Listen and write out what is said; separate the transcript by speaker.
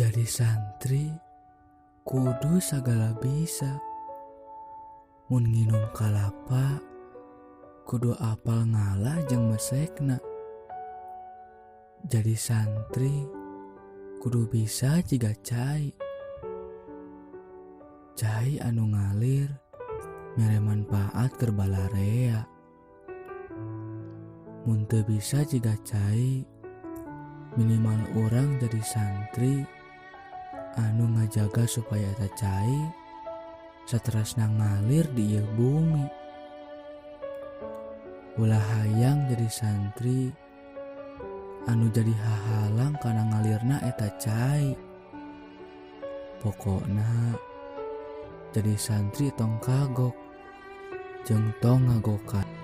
Speaker 1: Jadi santri kudu sagala bisa. Mun nginum kalapa kudu apal ngalah jeung mesekna. Jadi santri kudu bisa jiga cai. Cai anu ngalir mere manfaat keur balarea. Mun teu bisa jiga cai, minimal urang jadi santri anu ngajaga supaya eta cai saterasna ngalir di ieu bumi. Ulah hayang jadi santri anu jadi hahalang kana ngalirna eta cai. Pokokna jadi santri tong kagok jeung tong ngagokan.